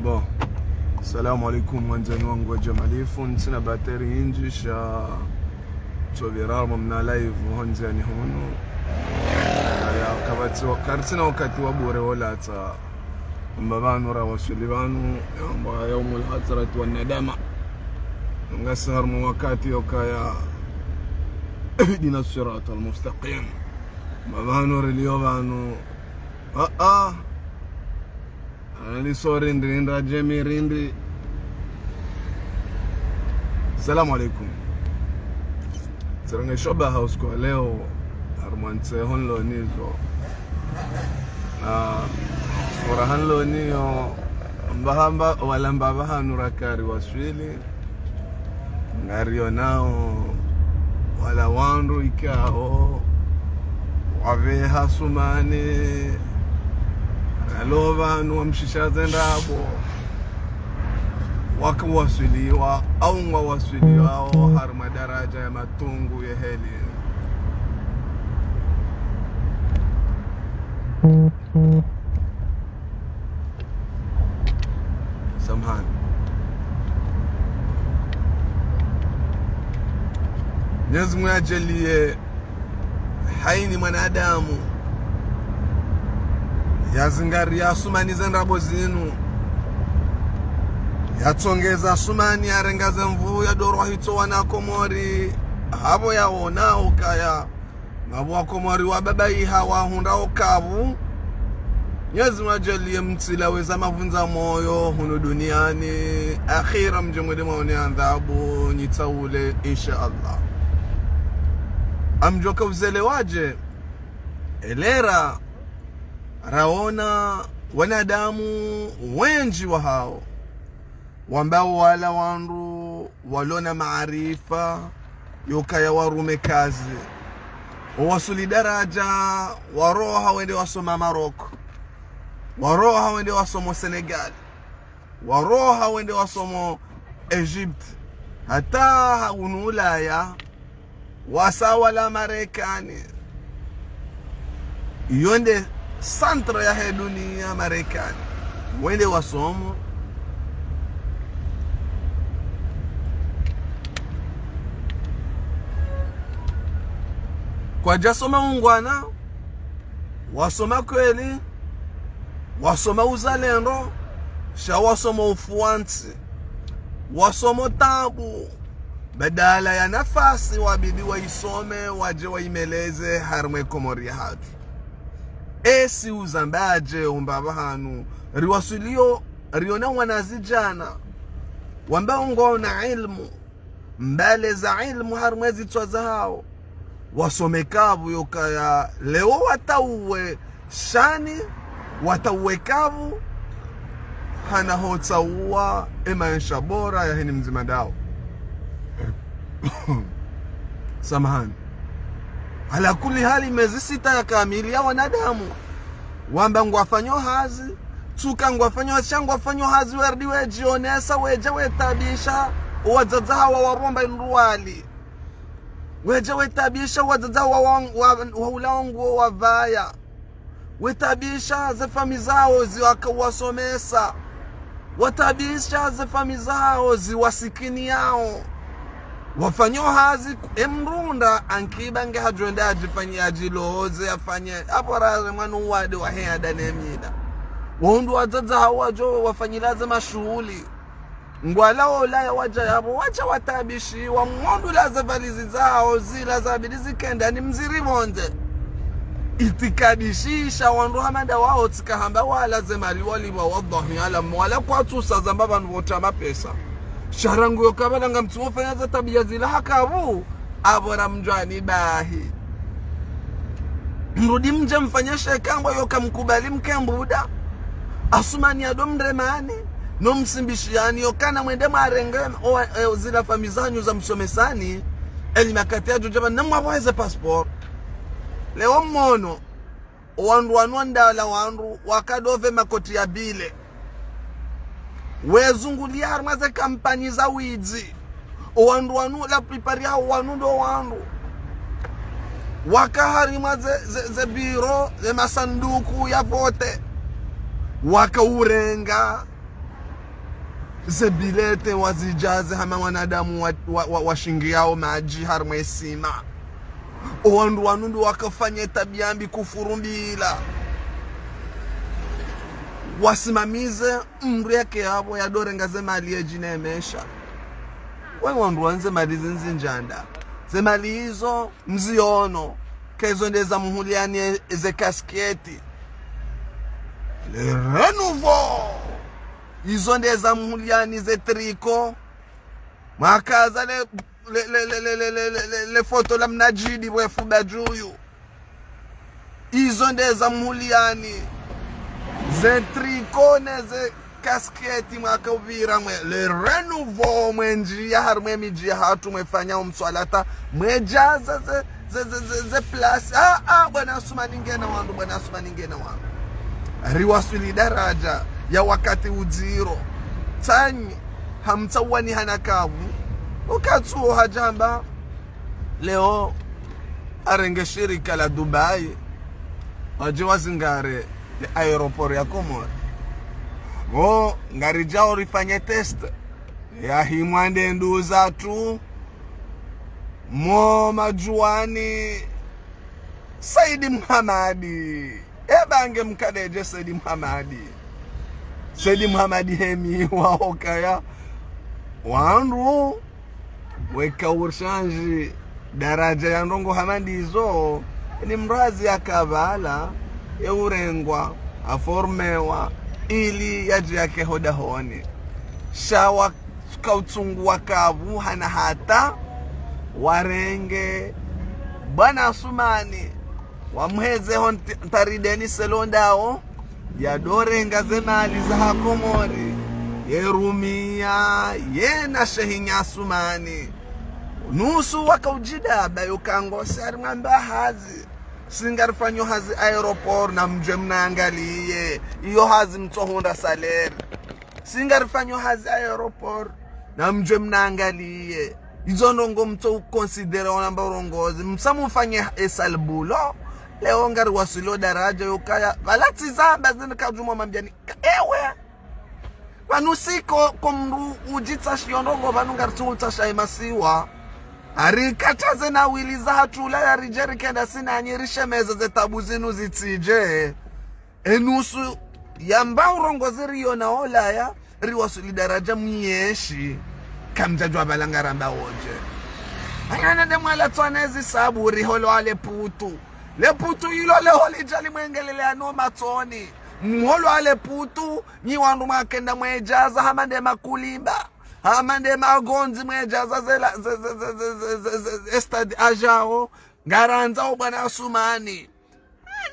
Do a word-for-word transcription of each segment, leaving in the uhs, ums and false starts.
Bon. Assalamu alaikum, wandzani wangu wa djamalifu. Ntsina bateri indji sha tsobirarmo mna live hondzani hunu. Ya, kapvatsi wa-, karitsina wakati wa bure wolatsa. Amba pvanu rawaswili pvanu, yamba yaumul hasrati wan nadama. Ngasi harumwa wakati yokaya ihdina sirata al mustaqim. Amba pvanu riliyo pvanu. Ah, ah. Ani so rindri, rindra djemi rindri. Salamu alaikum. Tsirenge shoba ha usiku wa leo, harumwa ntseho nilo nizo. Na furaha nilo niyo, amba hamba, wala amba pvahanu rakari waswili. Ngarionao wala wandru ikao wapveha Sumani, nalo pvanu wamshisha ze ndrabo, waka waswiliwa, au ngwa waswiliwao harumwa daraja ya matungu ya heli. Samahani. Mwenyezi Mungu yadjaliye haini mwanadamu yazingariya Sumani ze ndrabo zinu, yatsongeza Sumani, yarenga ze nvuu, yadorwa hitso wana Komori, hapvo yaona ukaya ngapvo wa Komori wababaiha wahundra okavu. Mwenyezi Mungu yadjaliye mtsila weza mavundza moyo hunu duniani. Akhira mdje mwende mwaone adhabu, nyitsaule, insha Allah. Amdjoka uzelewaje? Elera, raona wanadamu wendji wahao wamba wala wandru walona maarifa yokaya warume kazi. Wawasuli daraja, waroha wende wasoma Maroc. Waroha wende wasomo Senegal. Waroha wende wasomo Egypte. Hata ha unu Ulaya, wasa wala Marekani. Iyo nde centre yahe duniya Marekani. Wende wasomo. Kwadjasoma ungwana, wasoma kweli, wasoma uzalendo, sha wasoma ufuantsi, wasoma tabu, badala ya nafasi wabidi waisome, wadje waimeleze harimwa ye Komori yahatru. Esi uzambaje umba pvahanu, riwaswiliyo, riona wanazidjana, wamba ngwaona ilmu, mbale za ilmu harimwa ezitswa zahao. Wasome kavu yokaya leo watauwe shani, watauwe kavu, hana hotsauwa emaesha bora yaheni mdzima ndao. Samahani. Ala kuli hali, mezi sita ya kamili ya wanadamu wamba ngwafanyo hazi, tsuka ngwafanyo hazi, sha ngwafanyo hazi, werdi wedjionesa, wedja wetabisha, owadzadze hawo waromba indru wali. Wedja wetabisha, owadzadze hawo wa, wa, wa, waula nguo wavaya. Wetabisha ze fami zawo ziwaka wasomesa. Watabisha ze fami zawo ziwasikini yawo. Wafanyo hazi ku-, emdru nda ankiba nge hadjo enda adjifanye, adjiloze, afanye. Apvo raze mwana uwade wahe ada ne mida. Wahundru wadzadze hawo wadjo wafanyila ze mashuhuli. Ngwala wo Ulaya wadja yapvo, wadja watabishiwa, mwondru la ze valizi zawo, zila zabidi zikenda ni mziri pvondze. Itikadishisha wandru hama nda wawo tsika hamba wala ze mali walipva, wallahi, ala mwala kwatsusa zamba pvanu pvotsa mapesa. Sha rangu yokaya pvala ngamtsumo fanya ze tabiya zila hakavu, apvo ramdjwani bahi. Mrudi mdje mfanye sheka ngwa yoka mkubali mke mbuda. Asumani yado mremani, no msimbishiyani, yokana mwende mwarenge, o, e, zila fami zanyu za msomesani, eli makati yadjo djaba, na mwapvoheze passeport. Leo mmono, owandru wanu wandala wandru, wakadove makoti ya bile. Wezunguliya harimwa ze kampanyi za widzi. Owandru wanu, la plupart yawo wanu ndo wandru waka harimwa ze, ze, ze biro, ze masanduku ya vote. Waka urenga. Ze bilete wazidjaze hama wanadamu wa, wa, wa, washingiyao madji harimwa isima. O wandru wanu ndo wakafanya tabia mbi, kufuru mbi ila. Wasimamize mndru yake yapvo yadorenga ze mali yedjinemesha. We wandru wanu ze mali zindji ndjanda. Ze mali izo mziono. Ka izo nde za mhuliani e, ze casquette. Le renouveau. Izo nde za mhuliani ze tricot. Mwakaza le, le, le foto la mnadjidi bwe fuba djuyu. Izo nde za mhuliani. Ze tricot ne ze casquette mwaka upvira mwe. Le renouveau mwe ndjiya harimwa e midji yahatru mwe fanya o mswalata. Mwe djaza ze, ze, ze, ze, ze place. Ah, ah, bwana Asumani ngena wandru, bwana Asumani ngena wandru. Riwaswili daradja ya wakati udziro. Tsanyi, hamtsawani hana kavu. Ukatsuo hadjamba. Leo, arenge shirika la Dubai. Wadje wazingare ye aéroport ya Komori. Wo, ngaridjao rifanye test. Yahimwa nde nduza tu. Mo madjuwani. Saidi Muhamadi. Eba nge mkadedje Saidi Muhamadi. Saidi Muhamadi hemi wa okaya. Wandru weka urshandji daradja ya ndrongo hama ndizo. Ni mrazi ya kabala. Ye urengwa. Aformewa. Ili yadji yake hodahoni. Sha wa kautsungua kavu hana hata warenge bwana Asumani, wamheze ho nti-, ntarideni selondao, yadorenga ze mali za ha Komori, yerumia, yena shehinya Asumani. Nusu wakaudjidaba yo kango si arimwamba hazi. Si ngarifanyo hazi aéroport na mdje mnaangaliye. Iyo hazi mtsohundra salaire. Si ngarifanyo hazi aéroport, na mdje mnaangaliye. Izo ndrongo mtso uconsidérer wonamba urongozi. Msa mufanye e sale boulot. Leo ngariwaswili o daradja yokaya. Pvala tsi zamba zini kadjumwa mambiani. Ewe. Pvanu si ko, ko mndru udjitsashi yo ndrongo pvanu ngaritsu utsasha e masiwa. Arikataze na wili zahatru la yaridje rikenda sinanyi rishemeze ze tabu zinu zitsidje. Enusu yamba urongozi riyo na olaya, riwaswili daradja mwiyeshi, kamdjadjuwa pvala ngaramba wodje. Ayana nde mwala tswana ezi sabu riholo ale putu. Le putu ilo le holidja limwengelele ano matsoni. Mholo ale putu, nyi wandru mwakenda mwedjaza hama nde makulimba. Hama nde magondzi mwedjaza zela, ze, ze, ze, e stade ajao. Ngarandzao bwana Asumani.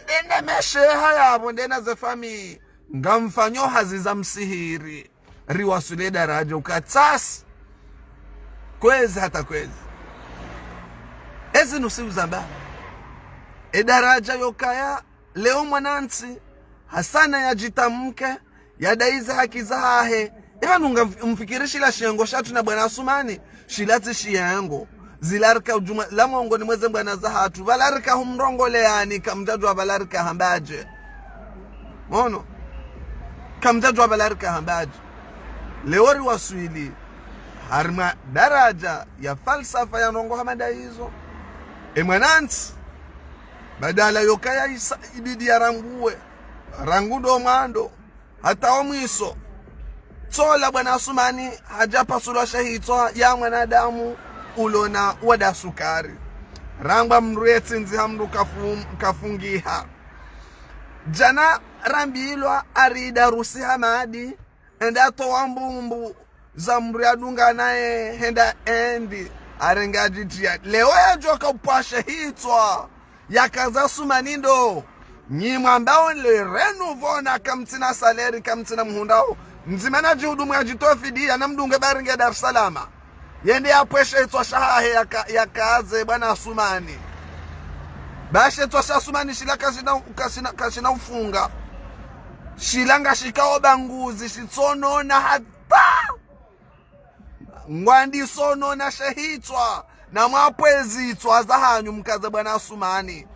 Ndena mesheha yapvo, ndena ze famille. Ngamfanyo hazi za msihiri. Riwaswili daradja ukatsasi. Kwezi hata kwezi. Ezi nusi uzamba. E daradja yokaya, leo mwanantsi, hasana yadjitamke, yadaize haki zahahe. Eba nunga mf-, mfikiri shila shiyengo shatru na bwana Asumani, shila tsi shiyengo. Zila rika udjumwa, la mongoni mweze mbwana zahatru, pvala rika humrongoleyani, kamdjadjuwa pvala rika hambadje. Mono? Kamdjadjuwa pvala rika hambadje. Leo riwaswili, harimwa daradja ya falsafa ya ndrongo hama nda izo. E mwanantsi, badala yokaya isa, ibidi yaranguwe, rangu ndo mwando, hata o mwiso. Tsola bwana Asumani hadja pasulwa she hitswa ya mwanadamu ulona wada sukari. Rangwa mndru yetsindzi ha mndru kafu-, kafungiha. Djana rambilwa ari Idarusi Hamadi, hende atowa mbumbu za mndru yadunga naye, hende endi, arenge adjitriya. Leo yadjoka upvashe hitswa. Yakaza Asumani ndo. Nyi mwambao le renouveau na kamtsina salaire, kamtsina mhundrao. Mdzima nadjihudumu yadjitowe fidiya na mdunge bari nge Dar es Salaam. Yende yapvweshe hitswa shahahe yaka-, yakaze bwana Asumani. Ba she hitswa sha Asumani shila kashina, kashina, kashina ufunga. Shila ngashikao banguzi, shitsonona hata. Ngwandisonona she hitswa, na mwapvwe zitswa zahanyu mkaze bwana Asumani.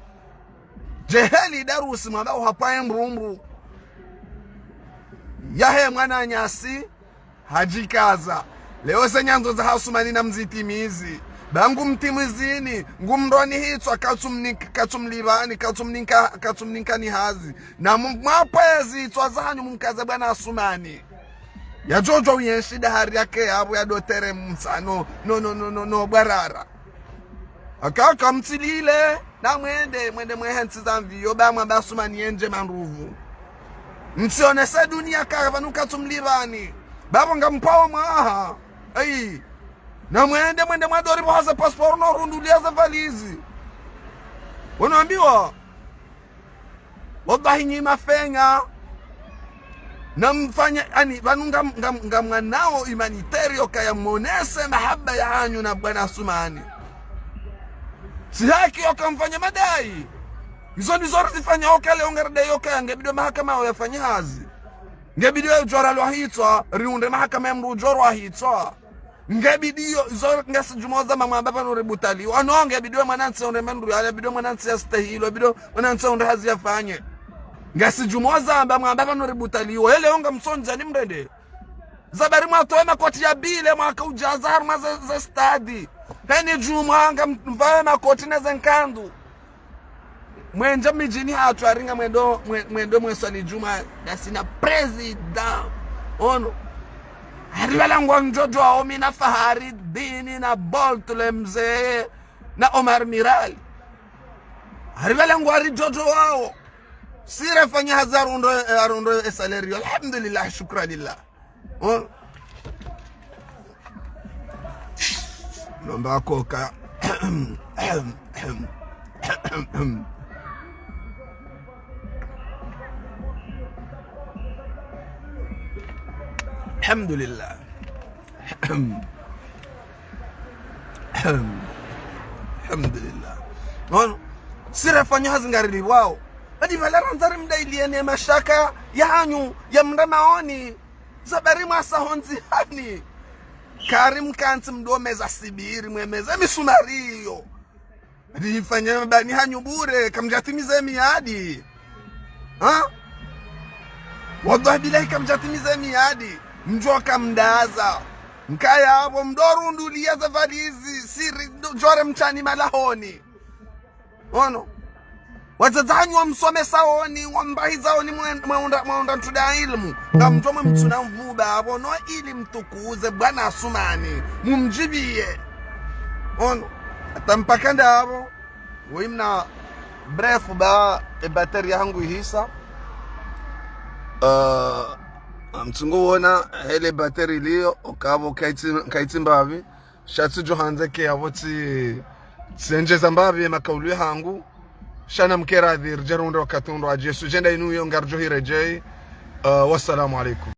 Djeheli Idarusi mwamba uhapvaye mrumru. Yahe mwananyasi, Hadjikaza. Leo ze nyandzo za Asumani namzitimizi. Ba ngumtimizini, ngumroni hitswa, katsumnik-, katsumlipvani, katsumninka, katsumninkani hazi. Na mu-, mwapve zitswa zahanyu mumkaze bwana Asumani. Yadjodjo uyenshi dahari yake yapvo ya dotere msa no, no, no, no, no, no, bwarara. Aka kamtsilile, na mwende, mwende mwehe ntsi za mviyo, ba mwamba Asumani yendje mandruvu. Mtsionese dunia ka pvanu katsumlipvani. Ba pvo ngampvawo mwaha. Ayi. Na mwende, mwende mwadori pvo haze passeport no rundulia ze valizi. Wonambiwa. Wallahi nyi mafenya. Namfanya, ani, pvanu ngam-, ngam-, ngamwanao humanitaire yoka ya monese mahaba yahanyu na bwana Asumani. Si haki yoka mfanya madai. Izo ndizo rizifanya yoka leo ngaridai yoka ya ngebidi mahakama yafanye hazi. Ngebidi udjo ralwa hitswa, riunde mahakama ya mdru udjo rwa hitswa. Ngebidi yo, izo ngasi djumwa zamba mwamba pvanu ributwaliwa. No, ngebidi mwanantsi yaunde mandru yale, ngebidi mwanantsi yastehilwe, ngebidi mwanantsi yaunde hazi yafanye. Ngasi djumwa zamba mwamba pvanu ributwaliwa. Hele onga msondza ni mrende. Zabari mwatowe makoti ya bile mwaka udjaza harumwa ze, ze stadi. Heni djumwa ngamvawe makoti na ze nkandu. Mwendje midjini hatru haringa mwendo, mwe-, mwendo mweswali djumwa, ngasina président. Ono. Haripvala ngwa ndjodjo wao mi na Fahari Dini na Bolt le mze na Omar Miral. Haripvala ngwa ridjodjo wao. Si rifanya hazi harundo, eh, harundo e salaire. Alhamdulillah, shukra lillah. Oh. Nomba koka. Alhamdulillah. Alhamdulillah. Ono, si rifanya hazi ngarilipvwao. Badi pvala randza rimdailiye ne mashaka yahanyu ya mndamaoni. Zabari mwasa hondzihani. Kari mkantsi mdo meza sibiri mwemeza misumari yo. Badi mfanya mabani hanyu bure, kamdjatimize miadi. Ha? Wallahi billahi kamdjatimize miadi. Mdjoka mdaza. Mkaya apvo mdo rundulia ze valizi, siri, djore mtsani malahoni. Ono. Wadzadze hanyu wamsomesaoni, wambahizaoni mwe-, mweunda, mweunda ntsu da ilmu. Ngamdjo mwemtsuna mvumba, apvo no ili mtukuze bwana Asumani. Mumdjiviye. Ono. Hata mpaka ndapvo. Woyi mna bref ba e batterie yahangu ihisa. Uh, mtsungo wona hele batterie liyo, okapvo kaitsi, kaitsi mbapvi. Sha tsidjo handza ke apvo tsi, tsendjeza mbapvi makaulu yahangu. Sha namkeradhi ridje runde wakati undru adje sujet nda inu yo ngaridjo hiredjeyi. Uh, wassalamu alaikum.